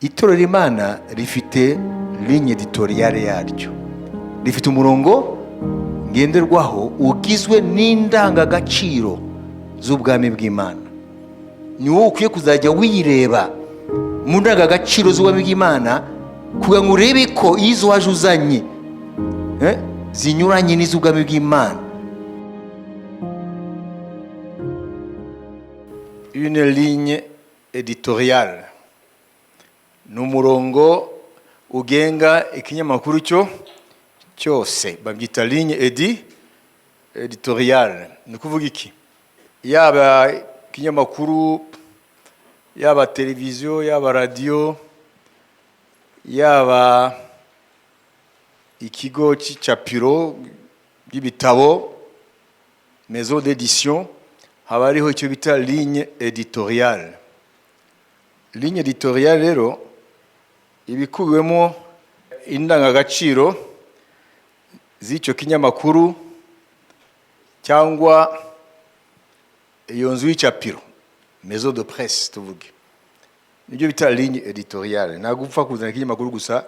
Itorero Imana rifite ligne editoriale yaryo, rifite umurongo ngenderwaho ugizwe n'indangagaciro z'ubwami bw'Imana. Ni wowe ukwiye kuzajya wireba mu ndangagaciro z'ubwami bw'Imana kugira ngo urebe ko izo waje uzanye zinyuranye n'iz'ubwami bw'Imana. Une ligne éditoriale ni umurongo ugenga ikinyamakuru cyo cyose, babyita ligne éditoriale. Ni ukuvuga iki? Yaba ikinyamakuru, yaba televiziyo, yaba radiyo, yaba ikigo cy'icapiro ry'ibitabo, maison d'édition, haba hariho icyo bita ligne éditoriale. Ligne éditoriale rero ibikubiwemo indangagaciro z'icyo kinyamakuru cyangwa iyo nzu y'icapiro, maison de presse tuvuge, nibyo bita ligne éditoriale. Ntabwo upfa kuzana ikinyamakuru gusa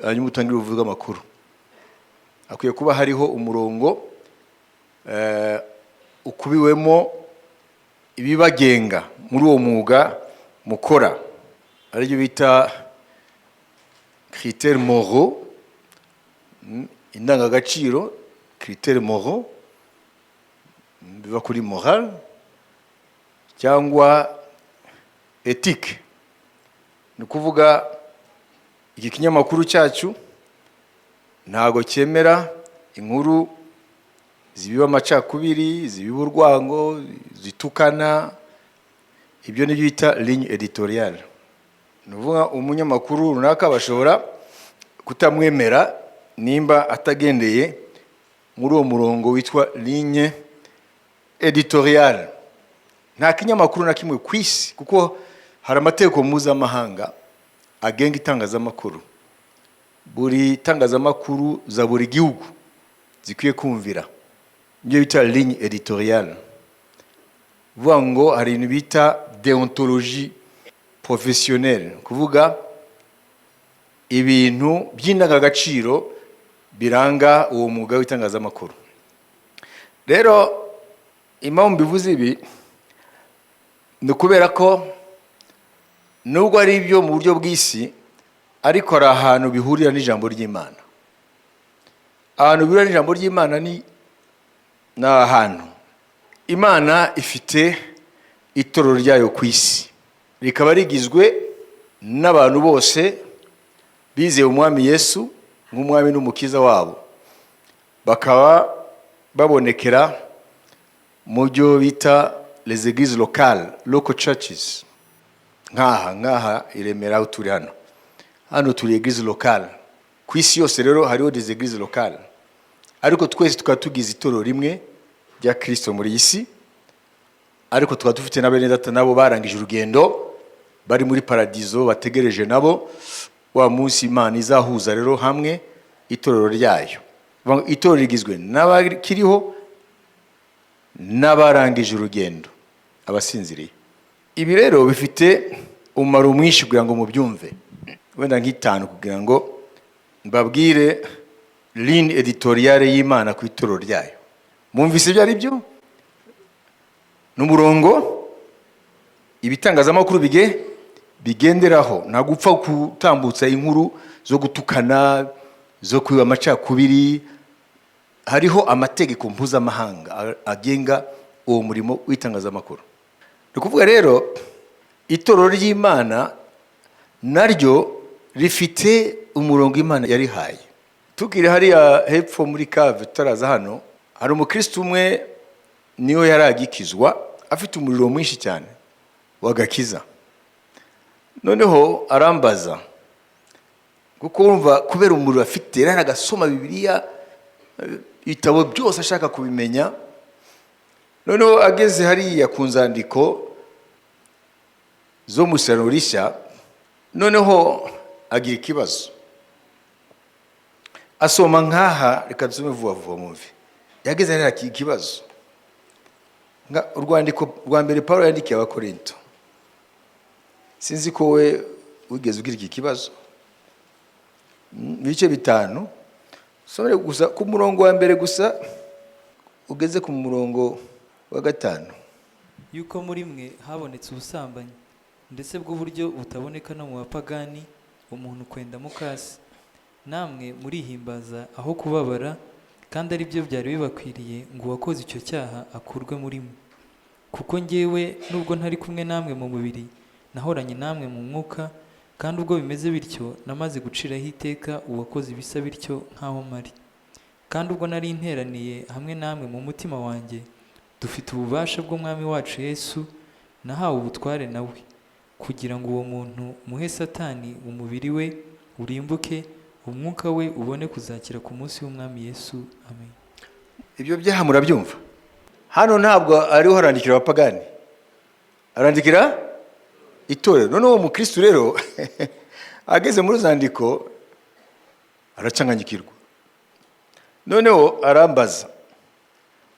hanyuma utangire uvuge amakuru. Hakwiye kuba hariho umurongo ukubiwemo ibibagenga muri uwo mwuga mukora, aribyo bita critères moraux, indangagaciro, critères moraux biva kuri moral cyangwa éthique. Ni ukuvuga iki kinyamakuru cyacu ntago cyemera inkuru zibiba amacakubiri, zibiba urwango, zitukana. Ibyo nibyo bita ligne éditoriale. Ni ukuvuga umunyamakuru runaka bashobora kutamwemera nimba atagendeye muri uwo murongo witwa ligne éditoriale. Nta kinyamakuru na kimwe ku isi, kuko hari amategeko mpuzamahanga agenga itangazamakuru, buri tangazamakuru za buri gihugu zikwiye kumvira, ibyo bita ligne éditoriale. Vuga ngo hari ibintu bita déontologie professionnelle, kuvuga ibintu by'indangagaciro biranga uwo mwuga w'itangazamakuru. Rero impamvu mbivuze ibi ni ukubera ko nubwo ari ibyo mu buryo bw'isi, ariko hari ahantu bihurira n'ijambo ry'Imana. Ahantu bihurira n'ijambo ry'Imana ni ahantu Imana ifite itorero ryayo ku isi, rikaba rigizwe n'abantu bose bizeye umwami Yesu nk'umwami n'umukiza wabo, bakaba babonekera mu byo bita les églises locales, local churches, nk'aha i Remera aho turi hano. Hano turi église locale. Ku isi yose rero hariho des églises locales, ariko twese tukaba tugize itorero rimwe rya Kristo muri iyi si, ariko tukaba dufite na bene data nabo barangije urugendo, bari muri paradizo, bategereje nabo wa munsi Imana izahuza rero hamwe itorero ryayo. Itorero rigizwe n'abakiriho n'abarangije urugendo, abasinziriye. Ibi rero bifite umumaro mwinshi kugira ngo mubyumve, wenda nk'itanu kugira ngo mbabwire ligne éditoriale y'Imana ku itorero ryayo. Mwumvise ibyo ari byo? Ni umurongo ibitangazamakuru bigenderaho. Ntabwo upfa gutambutsa inkuru zo gutukana, zo kwiba amacakubiri. Hariho amategeko mpuzamahanga agenga uwo murimo w'itangazamakuru. Ni ukuvuga rero itorero ry'Imana naryo rifite umurongo Imana yarihaye. Tukiri hariya hepfo muri cave tutaraza hano, hari umukristo umwe niyo yari agikizwa, afite umuriro mwinshi cyane w'agakiza. Noneho arambaza, kuko wumva kubera umuriro afite yari agasoma Bibiliya, ibitabo byose ashaka kubimenya. Noneho ageze hariya ku nzandiko zo mu Isezerano Rishya, noneho agira ikibazo. Asoma nk'aha, reka dusome vuba vuba mwumve. Yageze hariya agira ikibazo, urwandiko rwa mbere Paul yandikiye Abakorinto. Sinzi ko we wigeze ugira iki kibazo. Ibice 5, somere gusa ku murongo wa mbere gusa ugeze ku murongo wa 5. Yuko muri mwe habonetse ubusambanyi, ndetse bw'uburyo butaboneka no mu bapagani, umuntu kwenda mukase. Namwe murihimbaza aho kubabara, kandi ari byo byari bibakwiriye ngo uwakoze icyo cyaha akurwe muri mwe. Kuko njyewe, nubwo ntari kumwe namwe mu mubiri, nahoranye namwe mu mwuka, kandi ubwo bimeze bityo namaze guciraho iteka uwakoze ibisa bityo nk'aho mpari. Kandi ubwo nari nteraniye hamwe namwe mu mutima wanjye, dufite ububasha bw'Umwami wacu Yesu, nahawe ubutware nawe, kugira ngo uwo muntu muhe Satani, umubiri we urimbuke, umwuka we ubone kuzakira ku munsi w'Umwami Yesu. Amen. Ibyo byaha murabyumva. Hano ntabwo ariho arandikira abapagani, arandikira itorero. Noneho uwo mukristu rero ageze muri zandiko aracanganyikirwa. Noneho arambaza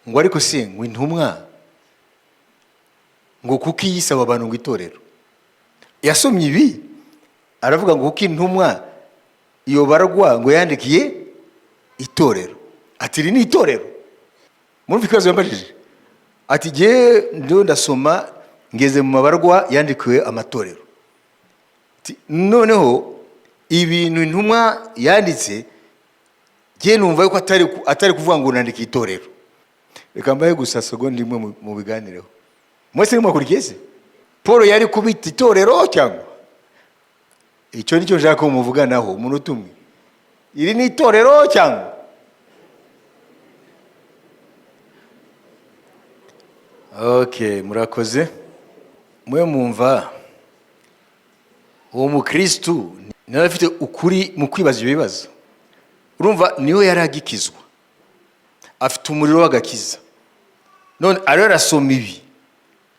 ngo: "Ariko se ngo intumwa ngo kuki yisaba abantu ngo itorero?" Yasomye ibi aravuga ngo: "Kuko intumwa iyo baragwa ngo yandikiye itorero?" Ati: "Iri ni itorero?" Murumva ikibazo yambajije, ati: "Jye ndiho ndasoma, ngeze mu mabarwa yandikiwe amatorero." Ati: "Noneho ibintu intumwa yanditse, jye numva yuko atari kuvuga ngo nandikiye itorero." Reka mbahe gusa segonda imwe mu biganireho. Mwese nimwakurikiye se? Paul yari kubita itorero cyangwa? Icyo nicyo nshaka ko muvuganaho umunota umwe. Iri ni itorero cyangwa? Okay, murakoze. Mwe mwumva uwo mukristu niwe afite ukuri mu kwibaza ibyo bibazo? Urumva niwe yari agikizwa, afite umuriro w'agakiza, none ariyo arasoma ibi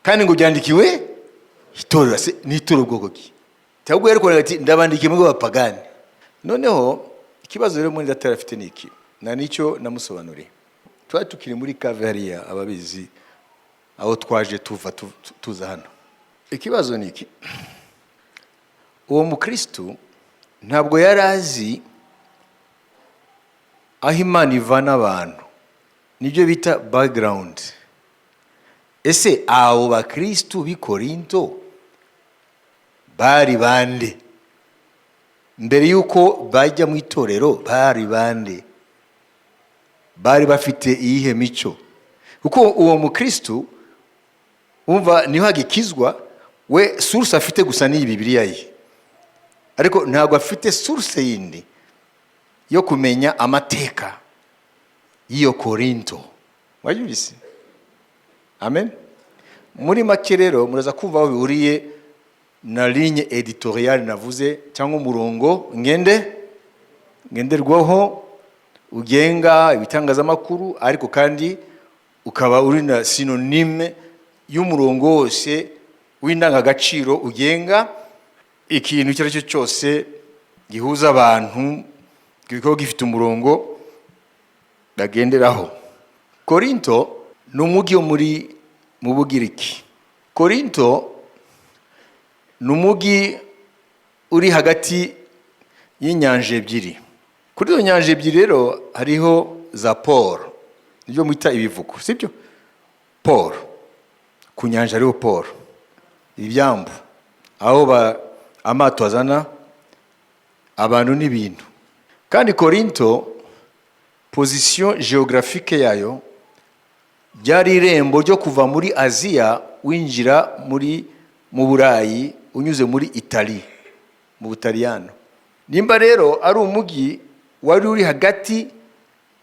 kandi ngo byandikiwe itorero. Se ni itorero bwoko ki? Ahubwo yari kuvuga ati: "Ndabandikiye mu bapagani." Noneho ikibazo rero muri data afite ni iki, na nicyo namusobanuriye. Twari tukiri muri cave hariya, ababizi aho twaje tuva tuza hano. Ikibazo ni iki: uwo mukristu ntabwo yari azi aho Imana ivana abantu, nibyo bita background. Ese abo bakristu b'i Korinto bari bande mbere y'uko bajya mu itorero? Bari bande? Bari bafite iyihe mico? Kuko uwo mukristu wumva niho agikizwa, we source afite gusa ni Bibiliya ye, ariko ntabwo afite source yindi yo kumenya amateka y'iyo Korinto. Wabyumvise? Amen. Muri make rero muraza kumva aho bihuriye na ligne éditoriale navuze, cyangwa umurongo ngenderwaho ugenga ibitangazamakuru, ariko kandi ukaba uri na synonyme y'umurongo wose w'indangagaciro ugenga ikintu icyo ari cyo cyose gihuza abantu, kikaba gifite umurongo bagenderaho. Korinto ni umujyi wo mu Bugiriki. Korinto ni umujyi uri hagati y'inyanja ebyiri. Kuri izo nyanja ebyiri rero hariho za port, nibyo mwita ibivuko, sibyo? Port, ku nyanja hariho port, ibyambu aho amato azana abantu n'ibintu. Kandi Korinto, position géographique yayo ryari irembo ryo kuva muri Aziya winjira mu Burayi unyuze muri Itali, mu Butaliyano. Nimba rero ari umujyi wari uri hagati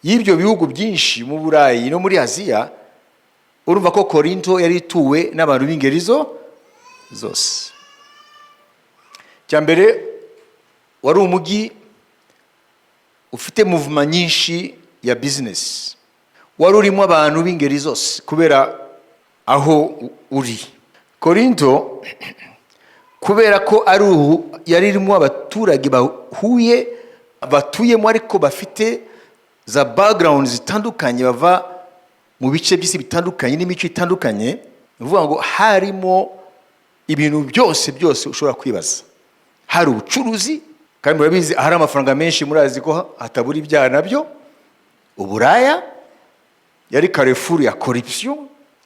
y'ibyo bihugu byinshi mu Burayi no muri Aziya, urumva ko Korinto yari ituwe n'abantu b'ingeri zo zose. Cya mbere, wari umujyi ufite mouvement nyinshi ya business, wari urimo abantu b'ingeri zose kubera aho uri. Korinto, kubera ko ari ubu yari irimo abaturage bahuye, batuyemo, ariko bafite za background zitandukanye, bava mu bice by'isi bitandukanye n'imico itandukanye, ni ukuvuga ngo harimo ibintu byose byose ushobora kwibaza. Hari ubucuruzi, kandi murabizi, ahari amafaranga menshi murazi ko hatabura ibyaha nabyo. Uburaya yari carrefour ya corruption,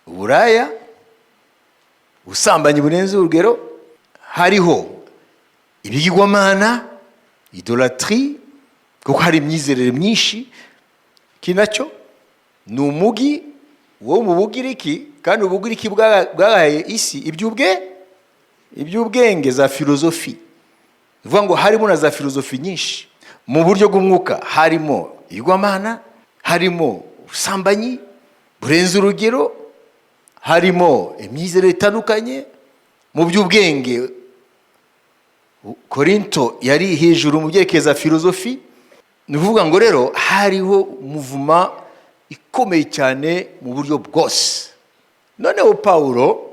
uburaya, ubusambanyi burenze urugero. Hariho ibigirwamana, idolâtrie, kuko hari imyizerere myinshi. Iki nacyo ni umugi wo mu Bugiriki, kandi Ubugiriki bwahaye isi iby'ubwenge, za filozofi. Ni ukuvuga ngo harimo na za filozofi nyinshi. Mu buryo bw'umwuka harimo ibigirwamana, harimo ubusambanyi burenze urugero, harimo imyizerere itandukanye. Mu by'ubwenge Korinto yari hejuru mu byerekeza filozofi. Ni ukuvuga ngo rero hariho mouvement ikomeye cyane mu buryo bwose. Noneho Pawulo,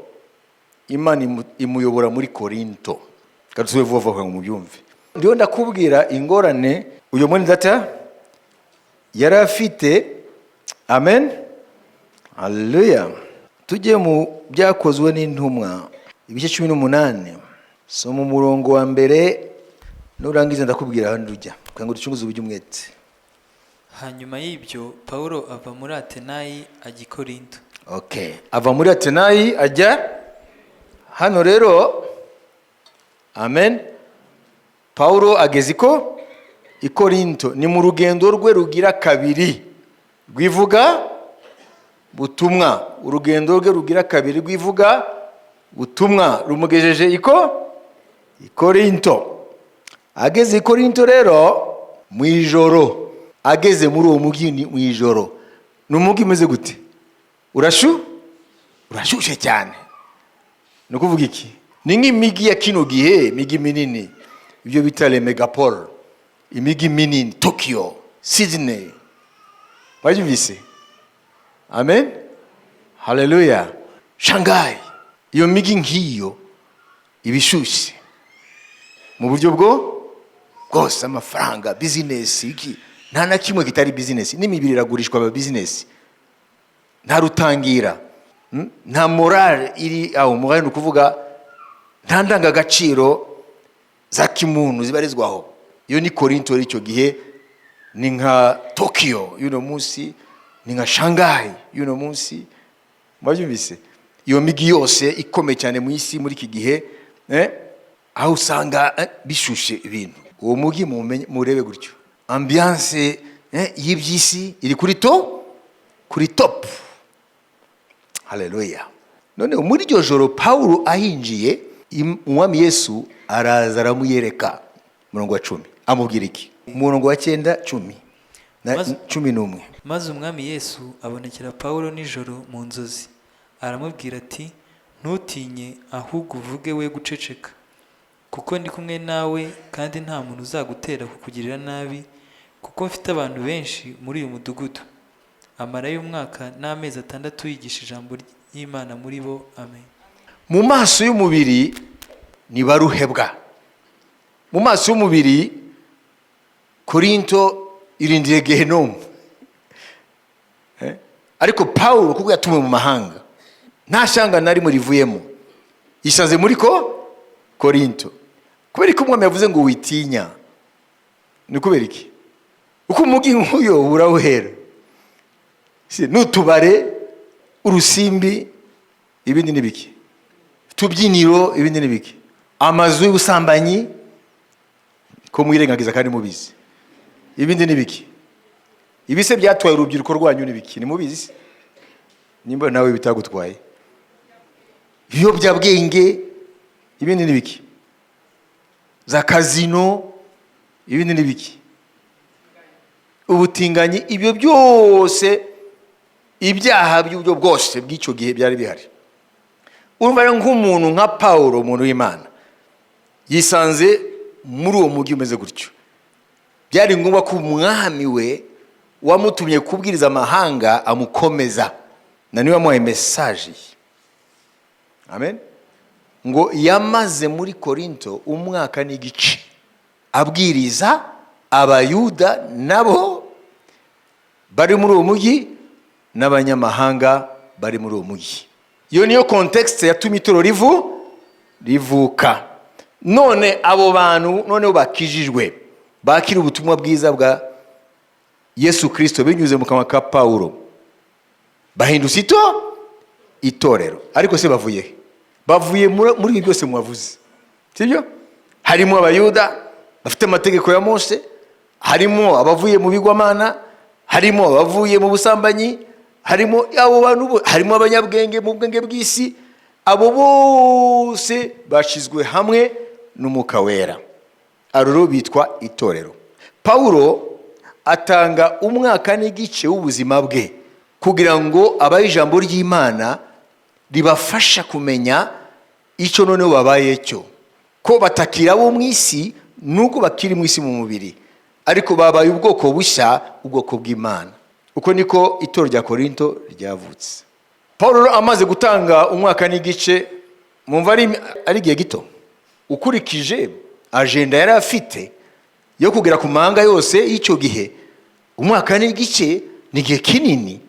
Imana imuyobora muri Korinto. Kandi tuve vuba vuba ngo mubyumve. Ndiho ndakubwira ingorane uyu mwene data yari afite. Amen, haleluya. Tujye mu Byakozwe n'Intumwa, ibice 18. Soma umurongo wa mbere, nurangiza ndakubwira ahandi ujya kugira ngo ducunguze uburyo umwete. Hanyuma y'ibyo Pawulo ava muri Atenayi ajya i Korinto. Okay, ava muri Atenayi ajya hano rero. Amen. Pawulo ageze i Korinto, ni mu rugendo rwe rugira kabiri rw'ivuga butumwa. Urugendo rwe rugira kabiri rw'ivuga butumwa rumugejeje i Korinto. Ageze i Korinto rero mu ijoro, ageze muri uwo mujyi ni mu ijoro. Ni umujyi umeze gute? Urashushe cyane. Ni ukuvuga iki? Ni nk'imijyi ya kino gihe, imijyi minini, ibyo bita les mégapoles, imijyi minini, Tokyo, Sydney. Wabyumvise? Amen, haleluya. Shanghai. Iyo mijyi nk'iyo iba ishyushye mu buryo bwo bwose, amafaranga, bizinesi, iki, nta na kimwe kitari bizinesi. N'imibiri iragurishwa, aba bizinesi. Nta rutangira, Nta morale iri aho. Morale ni ukuvuga nta ndangagaciro za kimuntu zibarizwaho. Iyo ni Korinto icyo gihe, ni nka Tokyo y'uno munsi, ni nka Shanghai y'uno munsi. Mwabyumvise? Iyo migi yose ikomeye cyane mu isi muri iki gihe, aho usanga bishushe ibintu. Uwo mugi murebe gutyo, ambiance y'iby'isi iri kuri top. Haleluya. None muri iryo joro Pawulo ahinjiye, Umwami Yesu araza aramuyereka. Umurongo wa 10 amubwira iki? Umurongo wa 9, 10 na 11. Maze Umwami Yesu abonekera Pawulo nijoro mu nzozi, aramubwira ati: "Ntutinye, ahubwo uvuge, we guceceka, kuko ndi kumwe nawe, kandi nta muntu uzagutera kukugirira nabi, kuko mfite abantu benshi muri uyu mudugudu." Amarayo umwaka n'amezi 6 yigisha ijambo ry'Imana muri bo. Amen. Mu maso y'umubiri ni baruhebwa. Mu maso y'umubiri Korinto irindiriye gehenomu. Ariko Pawulo, kuko yatumiwe mu mahanga, nta shyanga na rimwe rivuyemo, yisanze muri Korinto. Kubera ko Umwami yavuze ngo "Witinya", ni kubera iki? Uko umugi nk'uyo urawuhera. Si n'utubare, urusimbi, ibindi n'ibiki, utubyiniro, ibindi n'ibiki, amazu y'ubusambanyi ko mwirengagiza kandi mubizi, ibindi n'ibiki. Ibise byatwaye urubyiruko rwanyu n'ibiki? Nimubizi se? Nimba nawe bitagutwaye, ibiyobyabwenge, ibindi n'ibiki, za casino, ibindi n'ibiki, ubutinganyi, ibyo byose, ibyaha by'uburyo bwose bw'icyo gihe byari bihari. Urumva rero, nk'umuntu nka Pawulo, umuntu w'Imana, yisanze muri uwo mujyi umeze gutyo, byari ngombwa ko Umwami we wamutumye kubwiriza amahanga amukomeza, na niwe wamuhaye message ye. Amen. Ngo yamaze muri Korinto umwaka n'igice abwiriza Abayuda nabo bari muri uwo mujyi n'abanyamahanga bari muri uwo mujyi. Iyo niyo contexte yatumye itorero rivuka. None abo bantu noneho bakijijwe, bakira ubutumwa bwiza bwa Yesu Kirisito binyuze mu kanwa ka Pawulo, bahindutse itorero. Ariko se bavuye he? Bavuye muri ibi byose mwavuze, sibyo? Harimo Abayuda bafite amategeko ya Mose, harimo abavuye mu bigwamana, harimo abavuye mu busambanyi, harimo abo bantu harimo abanyabwenge mu bwenge bw'isi. Abo bose bashyizwe hamwe n'Umwuka Wera, aro bitwa itorero. Pawulo atanga umwaka n'igice w'ubuzima bwe kugira ngo abahe ijambo ry'Imana ribafasha kumenya icyo noneho babaye cyo, ko batakiri abo mu isi, nubwo bakiri mu isi mu mubiri, ariko babaye ubwoko bushya, ubwoko bw'Imana. Uko niko itorero rya Korinto ryavutse. Paul rero amaze gutanga umwaka n'igice, mumva ari igihe gito ukurikije agenda yari afite yo kugera ku mahanga yose y'icyo gihe. Umwaka n'igice ni igihe kinini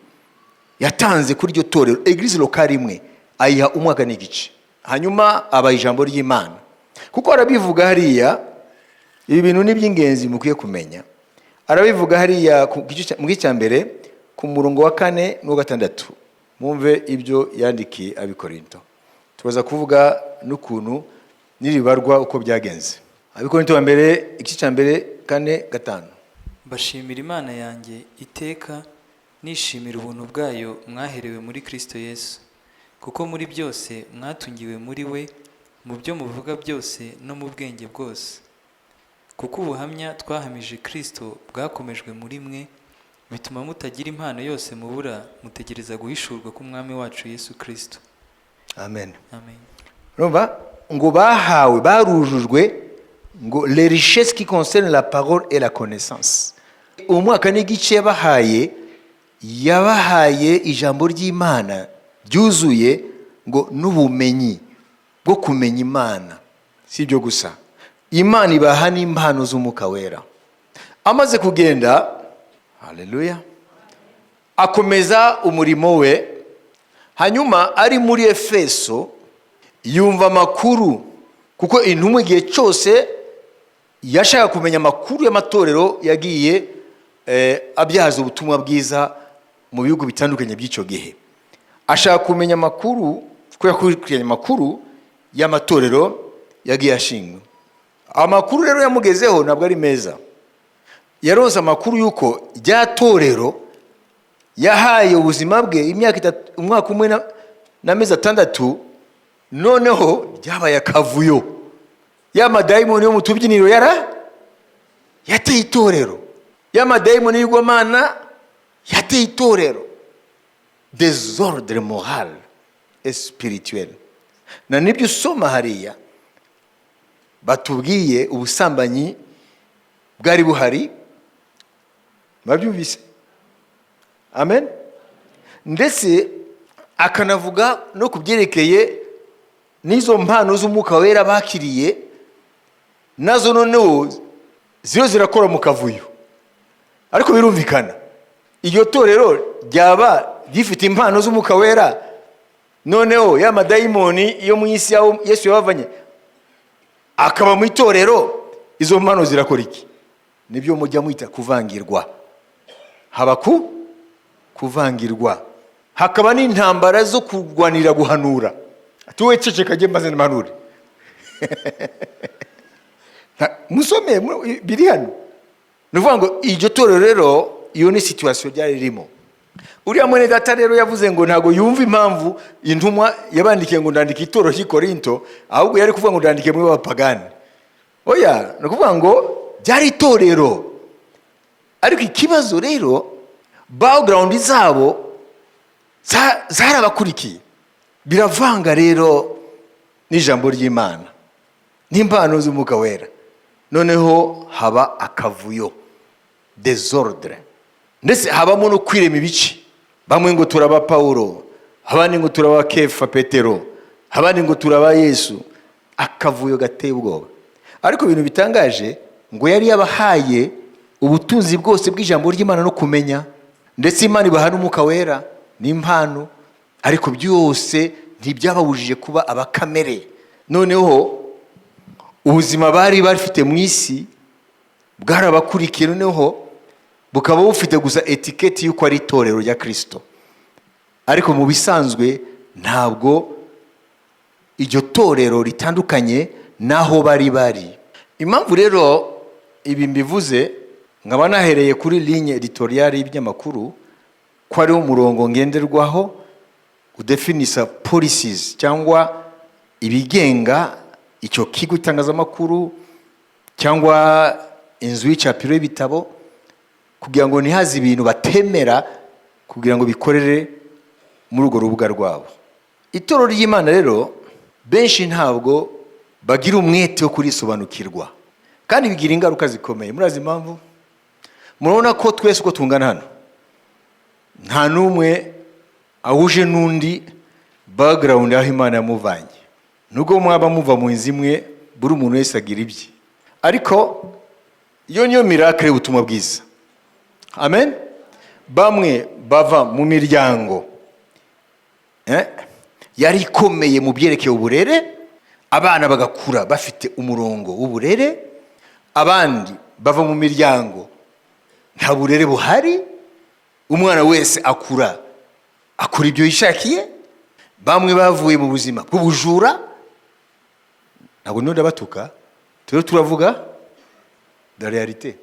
yatanze kuri iryo torero. Église locale imwe ayiha umwaka n'igice, hanyuma abaha ijambo ry'Imana, kuko arabivuga hariya. Ibi bintu ni iby'ingenzi mukwiye kumenya. Arabivuga hariya mu gice cya mbere, ku murongo wa kane n'uwa gatandatu. Mwumve ibyo yandikiye Abikorinto. Tubaza kuvuga n'ukuntu n'iribarwa uko byagenze. Abikorinto wa mbere, igice cya mbere, kane, gatanu. Mbashimira Imana yanjye iteka, nishimira ubuntu bwayo mwaherewe muri Kristo Yesu, kuko muri byose mwatungiwe muri we, mu byo muvuga byose no mu bwenge bwose, kuko ubuhamya twahamije Kristo bwakomejwe muri mwe, bituma mutagira impano yose mubura, mutegereza guhishurwa k'Umwami wacu Yesu Kristo. Amen. Amen. Urumva ngo bahawe, barujujwe ngo les richesses qui concernent la parole et la connaissance. Umwaka n'igice yabahaye, yabahaye ijambo ry'Imana ryuzuye ngo n'ubumenyi bwo kumenya Imana. Si ibyo gusa, Imana ibaha n'impano z'Umwuka Wera. Amaze kugenda, haleluya, akomeza umurimo we. Hanyuma ari muri Efeso yumva amakuru, kuko intumwa igihe cyose yashaka kumenya amakuru y'amatorero yagiye abyaza ubutumwa bwiza mu bihugu bitandukanye by'icyo gihe. Ashaka kumenya amakuru, kuko yakurikiranye amakuru y'amatorero yagiye ashingwa. Amakuru rero yamugezeho ntabwo ari meza. Yaronse amakuru y'uko rya torero yahaye ubuzima bwe imyaka 3, umwaka umwe n'amezi 6, noneho ryabaye akavuyo. Ya madayimoni yo mu tubyiniro yara yateye itorero, ya madayimoni y'igomana yateye itorero, désordre moral et spirituel. Na nibyo usoma hariya batubwiye, ubusambanyi bwari buhari. Babyumvise? Amen. Ndetse akanavuga no ku byerekeye n'izo mpano z'Umwuka Wera bakiriye, nazo noneho ziyo zirakora mu kavuyo. Ariko birumvikana, iryo torero ryaba rifite impano z'Umwuka Wera, noneho ya madayimoni yo mu isi aho Yesu yabavanye akaba mu itorero, izo mpano zirakora iki? Nibyo mujya mwita kuvangirwa. Haba ku kuvangirwa, hakaba n'intambara zo kurwanira guhanura. Ati: "Wowe ceceka, njye maze mpanure." Musome biri hano. Ni ukuvuga ngo iryo torero rero, iyo ni situation ryari ririmo. Uriya mwene data rero yavuze ngo ntabwo yumva impamvu intumwa yabandikiye ngo ndandike itorero ry'i Korinto, ahubwo yari kuvuga ngo ndandike muri b'abapagani. Oya, ni ukuvuga ngo byari itorero, ariko ikibazo rero, background zabo zarabakurikiye, biravanga rero n'ijambo ry'Imana n'impano z'Umwuka Wera. Noneho haba akavuyo, désordre, ndetse habamo no kwirema ibice. Bamwe ngo turaba Pawulo, abandi ngo turaba Kefa, Petero, abandi ngo turaba Yesu. Akavuyo gateye ubwoba. Ariko ibintu bitangaje, ngo yari yabahaye ubutunzi bwose bw'ijambo ry'Imana no kumenya, ndetse Imana ibaha n'Umwuka Wera n'impano, ariko byose ntibyababujije kuba abakamere. Noneho Ubuzima bari bafite mu isi bwarabakurikiye, noneho bukaba bufite gusa etiketi y'uko ari itorero rya Kirisito, ariko mu bisanzwe ntabwo iryo torero ritandukanye n'aho bari bari. Impamvu rero ibi mbivuze, nkaba nahereye kuri ligne éditoriale y'ibinyamakuru, ko ariwo murongo ngenderwaho udefinisa policies cyangwa ibigenga icyo kigo itangazamakuru cyangwa inzu y'icapiro y'ibitabo, kugira ngo ntihaze ibintu batemera kugira ngo bikorere muri urwo rubuga rwabo. Itorero ry'Imana rero, benshi ntabwo bagira umwete wo kurisobanukirwa, kandi bigira ingaruka zikomeye. Murazi impamvu? Murabona ko twese uko tungana hano, nta n'umwe ahuje n'undi background aho Imana yamuvanye. Nubwo mwaba muva mu nzu imwe, buri muntu wese agira ibye, ariko iyo niyo miracle y'ubutumwa bwiza. Amen. Bamwe bava mu miryango yari ikomeye mu byerekeye uburere, abana bagakura bafite umurongo w'uburere. Abandi bava mu miryango nta burere buhari, umwana wese akura akora ibyo yishakiye. Bamwe bavuye mu buzima bw'ubujura. Ntabwo niyo ndabatuka, turiho turavuga la réalité.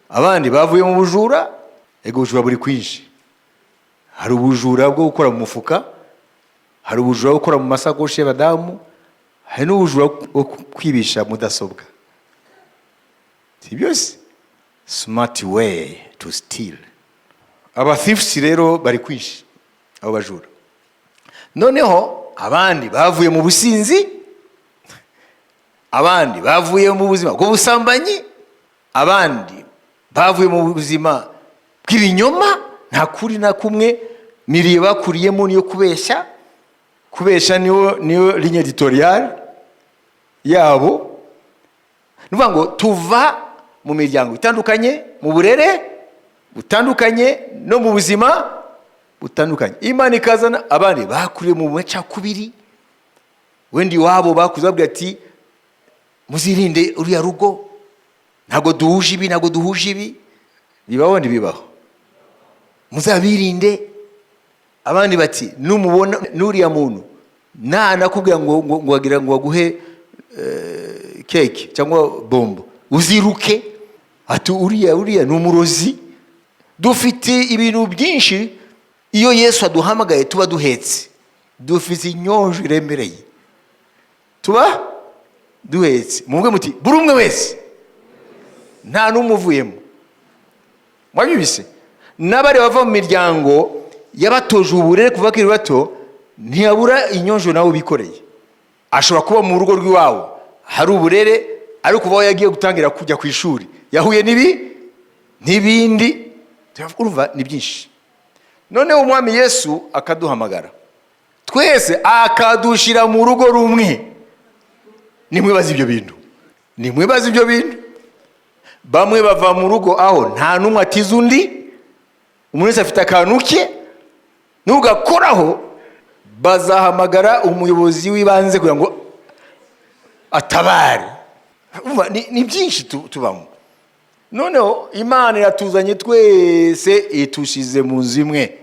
Abandi bavuye mu bujura. Ego, ubujura buri kwinshi. Hari ubujura bwo gukora mu mufuka, hari ubujura bwo gukora mu masakoshi y'abadamu, hari n'ubujura bwo kwibisha mudasobwa. Si byose? Smart way to steal. Aba thieves rero bari kwinshi, abo bajura. Noneho abandi bavuye mu businzi, abandi bavuye mu buzima bw'ubusambanyi, abandi bavuye mu buzima bw'ibinyoma. Nta kuri na kumwe, milieu bakuriyemo niyo kubeshya. Kubeshya niyo ligne éditoriale yabo. Ni ukuvuga ngo tuva mu miryango itandukanye, mu burere butandukanye no mu buzima butandukanye. Imana ikazana abandi bakuriye mu macakubiri. Wenda iwabo bakuze babwira ati: "Muzirinde uriya rugo, ntabwo duhuje ibi, ntabwo duhuje ibi." Bibaho, ntibibaho? "Muzabirinde." Abandi bati: "Numubona n'uriya muntu nanakubwira ngo wagira ngo baguhe keke cyangwa bombo, uziruke." Ati: Uriya ni umurozi." Dufite ibintu byinshi. Iyo Yesu aduhamagaye, tuba duhetse, dufite inyonjo iremereye tuba duhetse. Muvuge muti: "Buri umwe wese, nta n'umwe uvuyemo." Mwabyumvise? N'abari bava mu miryango yabatoje uburere kuva bakiri bato, ntiyabura inyonjo nawe bikoreye. Ashobora kuba mu rugo rw'iwabo hari uburere, ariko kuva aho yagiye gutangira kujya ku ishuri, yahuye n'ibi n'ibindi. Urumva ni byinshi. Noneho Umwami Yesu akaduhamagara twese, akadushyira mu rugo rumwe. Nimwibaza ibyo bintu, nimwibaza ibyo bintu. Bamwe bava mu rugo aho nta n'umwe atiza undi, umuntu wese afite akantu ke, nugakoraho bazahamagara umuyobozi w'ibanze kugira ngo atabare. Urumva, ni byinshi tubamo. Noneho Imana iratuzanye twese, itushyize mu nzu imwe.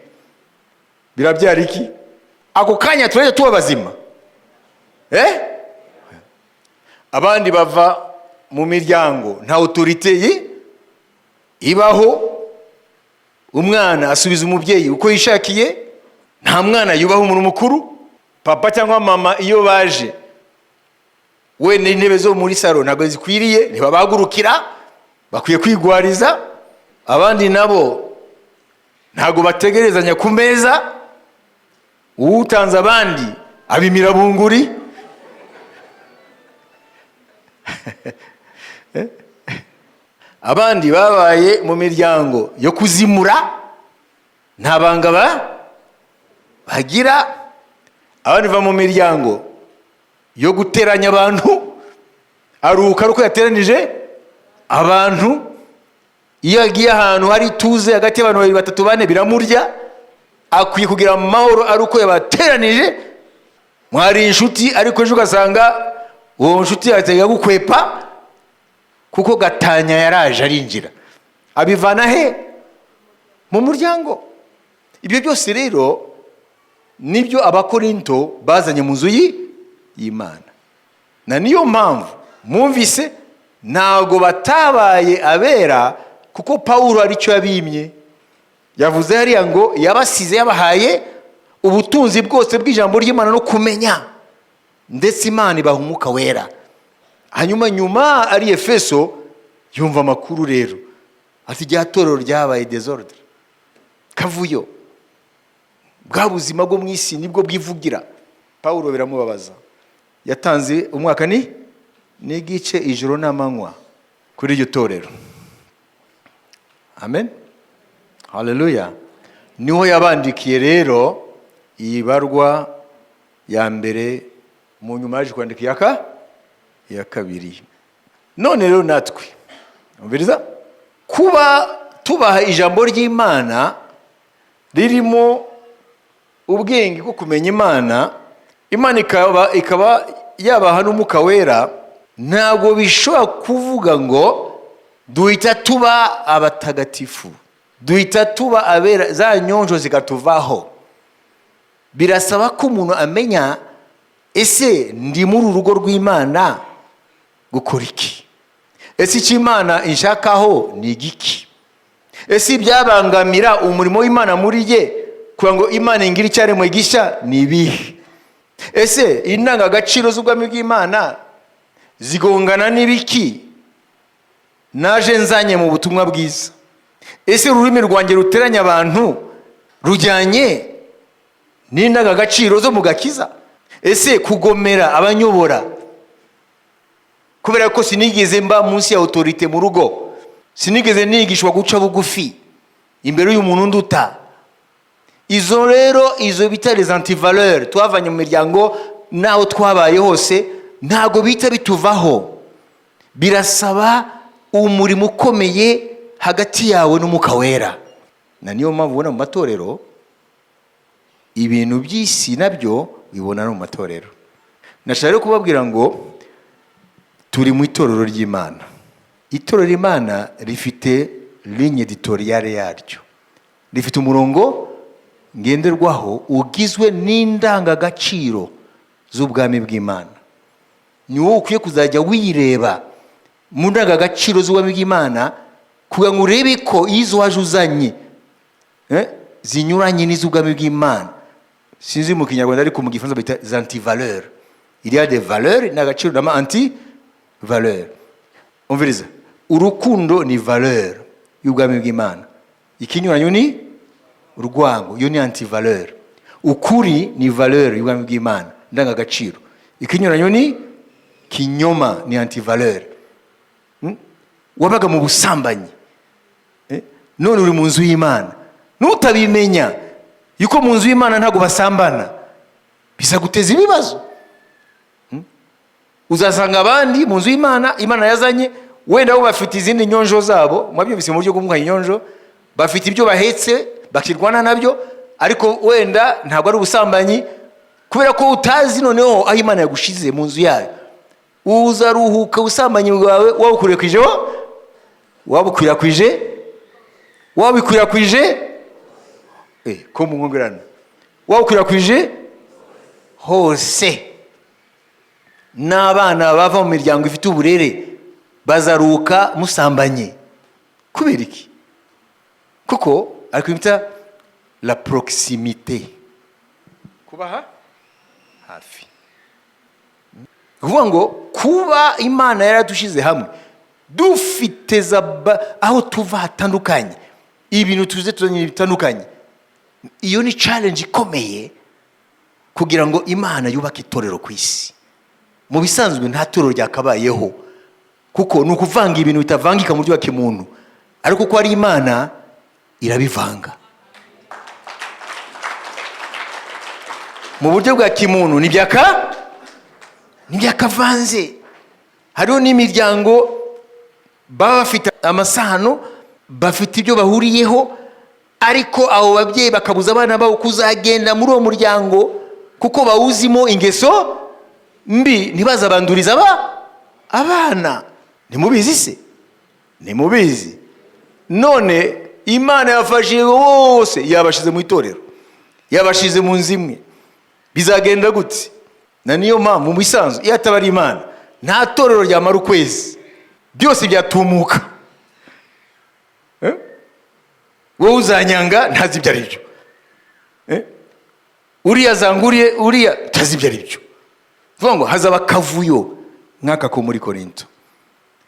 Birabyara iki? Ako kanya turajya tuba bazima, eh? Abandi bava mu miryango nta autorité ibaho, umwana asubiza umubyeyi uko yishakiye, nta mwana yubaha umuntu mukuru. Papa cyangwa mama iyo baje, wenda intebe zo muri salo ntabwo zikwiriye, ntibabahagurukira, bakwiye kwigwariza. Abandi nabo ntabwo bategerezanya ku meza, uwutanze abandi abimira bunguri. Abandi babaye mu miryango yo kuzimura, nta banga bagira. Abandi bava mu miryango yo guteranya abantu, aruhuka ari uko yateranije abantu. Iyo agiye ahantu hari ituze hagati y'abantu babiri, batatu, bane, biramurya. Akwiye kugira amahoro ari uko yabateranije. Mwari inshuti, ariko ejo ugasanga Uwo nshuti yawe itangira gukwepa kuko gatanya yaraje arinjira. Abivana he? Mu muryango. Ibyo byose rero nibyo Abakorinto bazanye mu nzu y'Imana. Na niyo mpamvu mwumvise ntabwo batabaye abera, kuko Pawulo aricyo yabimye. Yavuze hariya ngo yabasize yabahaye ubutunzi bwose bw'ijambo ry'Imana no kumenya, ndetse Imana ibaha Umwuka Wera. Hanyuma nyuma ari Efeso yumva amakuru rero ati rya torero ryabaye désordre, kavuyo, bwa buzima bwo mu isi nibwo bwivugira. Pawulo biramubabaza. Yatanze umwaka ni n'igice, ijoro n'amanywa, kuri iryo torero. Amen, haleluya. Niho yabandikiye rero iyi barwa ya mbere, mu nyuma yaje kwandika iya kabiri. None rero natwe, umviriza, kuba tubaha ijambo ry'Imana ririmo ubwenge bwo kumenya Imana, Imana ikaba yabaha n'Umwuka Wera, ntabwo bishobora kuvuga ngo duhita tuba abatagatifu, duhita tuba abera, za nyonjo zikatuvaho. Birasaba ko umuntu amenya: ese ndi muri uru rugo rw'Imana gukora iki? Ese icyo Imana inshakaho ni igiki? Ese ibyabangamira umurimo w'Imana muri ye kugira ngo Imana ingire icyaremwe gishya ni ibihe? Ese indangagaciro z'ubwami bw'Imana zigongana n'ibiki naje nzanye mu butumwa bwiza? Ese ururimi rwanjye ruteranya abantu rujyanye n'indangagaciro zo mu gakiza? Ese kugomera abanyobora kubera ko sinigeze mba munsi ya autorité mu rugo, sinigeze nigishwa guca bugufi imbere y'uyu muntu nduta? Izo rero, izo bita les antivaleurs twavanye mu miryango n'aho twabaye hose, ntabwo bita bituvaho. Birasaba umurimo ukomeye hagati yawe n'Umwuka Wera. Na niyo mpamvu ubona mu matorero ibintu by'isi nabyo bibona no mu matorero. Nashaka rero kubabwira ngo turi mu itorero ry'Imana. Itorero ry'Imana rifite ligne éditoriale yaryo, rifite umurongo ngenderwaho ugizwe n'indangagaciro z'ubwami bw'Imana. Ni wowe ukwiye kuzajya wireba mu ndangagaciro z'ubwami bw'Imana kugira ngo urebe ko izo waje uzanye zinyuranye n'iz'ubwami bw'Imana. Sinzi mu Kinyarwanda, ariko mu Gifaransa bita antivaleurs. Il y a des valeurs, ni agaciro, n'ama anti valeur. Umviriza, urukundo ni valeur y'ubwami bw'Imana, ikinyuranyo ni urwango, iyo ni antivaleur. Ukuri ni valeur y'ubwami bw'Imana, ndangagaciro, ikinyuranyo ni kinyoma, ni antivaleur. Wabaga mu busambanyi, none uri mu nzu y'Imana, nutabimenya yuko mu nzu y'Imana ntabwo basambana, bizaguteza ibibazo. Uzasanga abandi mu nzu y'Imana, Imana yazanye, wenda bo bafite izindi nyonjo zabo. Mwabyumvise mu buryo bw'umwuka, inyonjo, bafite ibyo bahetse bakirwana nabyo, ariko wenda ntabwo ari ubusambanyi. Kubera ko utazi noneho aho Imana yagushize mu nzu yayo, uzaruhuka ubusambanyi bwawe wabukwirakwijeho, wabukwirakwije, wabikwirakwije ko mu nkongerano wabukwirakwije hose. N'abana bava mu miryango ifite uburere bazaruka musambanye. Kubera iki? Kuko ariko bita la proximité, kubaha hafi. Kuvuga ngo kuba Imana yaradushyize hamwe dufite aho tuva hatandukanye, ibintu tuze tuzanye bitandukanye, iyo ni challenge ikomeye kugira ngo Imana yubake itorero ku isi. Mu bisanzwe nta torero ryakabayeho, kuko ni ukuvanga ibintu bitavangika mu buryo bwa kimuntu, ariko uko ari Imana irabivanga. Mu buryo bwa kimuntu ntibyakavanze. Hariho n'imiryango baba bafite amasano, bafite ibyo bahuriyeho, ariko abo babyeyi bakabuza abana babo kuzagenda muri uwo muryango kuko bawuzimo ingeso. Mbi ntibazabandurize abana. Ntimubizi se? Ntimubizi? None Imana yafashe bose, yabashize mu itorero, yabashize mu nzu imwe. Bizagenda gute? Na niyo mpamvu mu bisanzwe, iyo ataba ari Imana, nta torero ryamara ukwezi, byose byatumuka. Eh? Wowe uzanyanga ntazi ibyo ari byo. Eh? Uriya zanguriye uriya ntazi ibyo ari byo. Vuga ngo hazaba akavuyo nk'aka ko muri Korinto.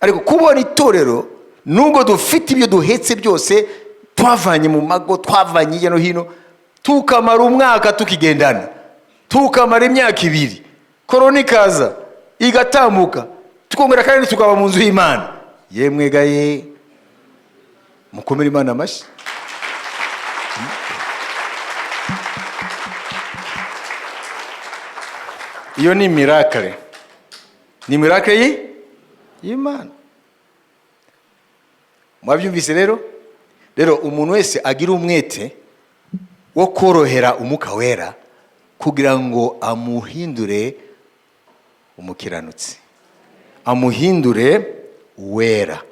Ariko kubona itorero, nubwo dufite ibyo duhetse byose twavanye mu mago, twavanye hirya no hino, tukamara umwaka tukigendana, tukamara imyaka 2, korona ikaza igatambuka, tukongera kandi tukaba mu nzu y'Imana. Yemwe gaye, mukomere Imana amashyi. Iyo ni miracle, ni miracle y'Imana. Mwabyumvise rero? Rero umuntu wese agira umwete wo korohera Umwuka Wera kugira ngo amuhindure umukiranutsi, amuhindure uwera,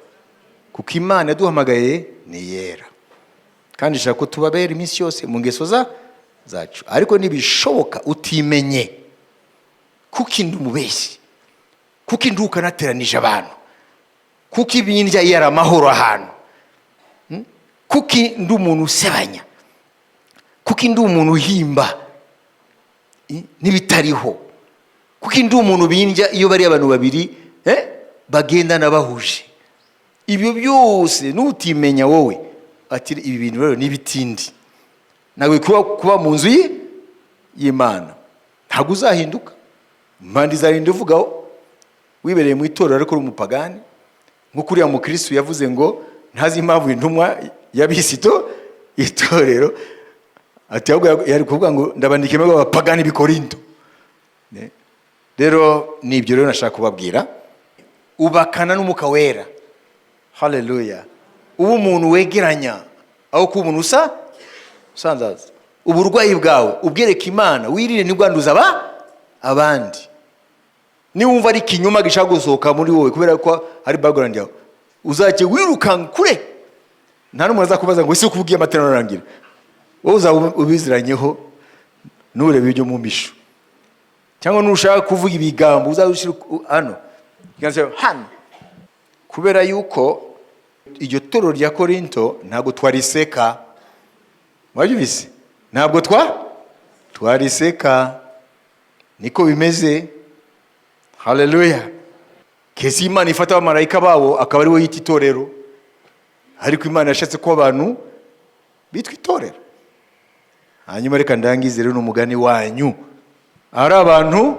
kuko Imana yaduhamagaye ni yera, kandi ishaka ko tubabera iminsi yose mu ngeso zacu. Ariko ntibishoboka utimenye, kuko indi umubeshyi, kuko induka nateranije abantu, kuko ibindya iyo ari amahoro ahantu, kuko ndi umuntu usebanya, kuko ndi umuntu uhimba n'ibitariho, kuko ndi umuntu bindya iyo bari abantu babiri bagendana bahuje. Ibyo byose nutimenya wowe, ati ibi bintu rero n'ibitindi, ntabwo kuba mu nzu y'Imana, ntabwo uzahinduka. Impande izarinda uvugaho wibereye mu itorero ariko uri umupagani, nk'uko uriya mukirisitu yavuze ngo ntazi impamvu intumwa y'abisito itorero, ati ahubwo yari kuvuga ngo ndabandikira abapagani b'i Korinto. Rero ni ibyo rero nashaka kubabwira. Ubakana n'Umwuka Wera. Haleluya. Uba umuntu wegeranya aho kuba umuntu usa usanzaza. Uburwayi bwawe ubwereka Imana, wirinde ntibwanduze abandi. Niwumva ari ikinyoma gishaka gusohoka muri wowe kubera ko hari background yawe, uzajya wirukanka kure, nta n'umuntu azakubaza ngo ese uko ubwiye amateraniro arangira. Wowe uzaba ubiziranyeho, nturebe ibyo mu misho, cyangwa nushaka kuvuga ibigambo uzabishyira hano, hano, kubera yuko iryo torero rya Korinto ntabwo twariseka. Mwabyumvise? Ntabwo twariseka, niko bimeze. Haleluya. Kesi Imana ifata abamarayika babo akaba ari we yita itorero, ariko Imana yashatse ko abantu bitwa itorero. Hanyuma reka ndangize rero n'umugani wanyu. Ahari abantu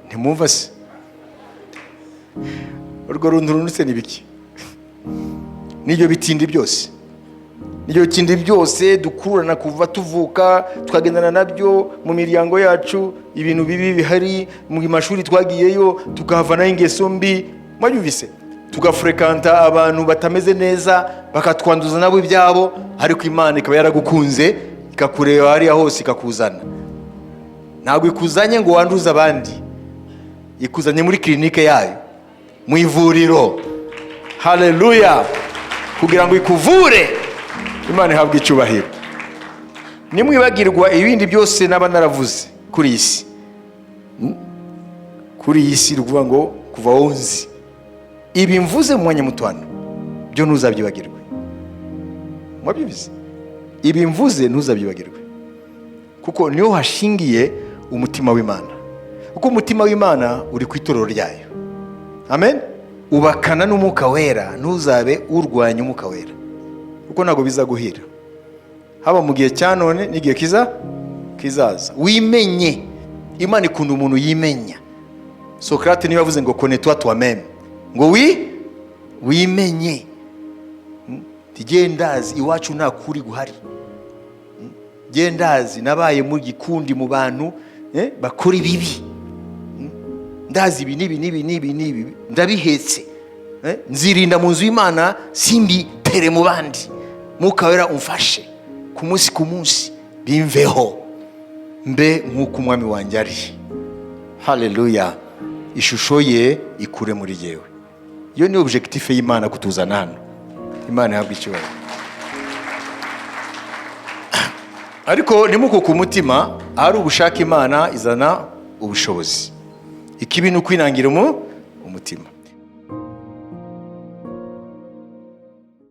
ntimwumva se? Urwo runtu runutse ni biki? N'ibyo bitindi byose, n'ibyo bitindi byose dukururana kuva tuvuka, tukagendana nabyo mu miryango yacu, ibintu bibi bihari mu mashuri twagiyeyo, tukahavanaho ingeso mbi. Mwabyumvise? Tugafurekanta abantu batameze neza, bakatwanduza nabo ibyabo, ariko Imana ikaba yaragukunze, ikakureba hariya hose ikakuzana. Ntabwo ikuzanye ngo wanduze abandi, ikuzanye muri kirinike yayo, mu ivuriro. Haleluya. Kugira ngo ikuvure. Imana ihabwe icyubahiro. Nimwibagirwa ibindi byose naba naravuze kuri iyi si, kuri iyi si ruvuga ngo kuva wunzi ibi mvuze mu mwanya muto hano, byo ntuzabyibagirwe. Mwabyumvise? Ibi mvuze ntuzabyibagirwe, kuko niho hashingiye umutima w'Imana, kuko umutima w'Imana uri ku itorero ryayo. Amen. Ubakana n'Umwuka Wera, ntuzabe urwanya Umwuka Wera, kuko ntabwo bizaguhira, haba mu gihe cya none n'igihe kizaza. Wimenye. Imana ikunda umuntu yimenya. Socrate niwe yavuze ngo connais-toi toi-même, ngo wimenye. Gendazi iwacu nta kuri guhari. Gendazi nabaye mu gikundi mu bantu bakora ibibi. Ndazi ibi n'ibi n'ibi n'ibi n'ibi, ndabihetse. Nzirinda mu nzu y'Imana simbitere mu bandi. Mwuka Wera umfashe ku munsi ku munsi bimveho, mbe nk'uko umwami wanjye ari. Haleluya! Ishusho ye ikure muri yewe. Iyo ni objectif y'Imana kutuzana hano. Imana ihabwa icyubahiro. Ariko ntimukuke umutima. Ahari ubushake, Imana izana ubushobozi. Ikibi ni ukwinangira umutima.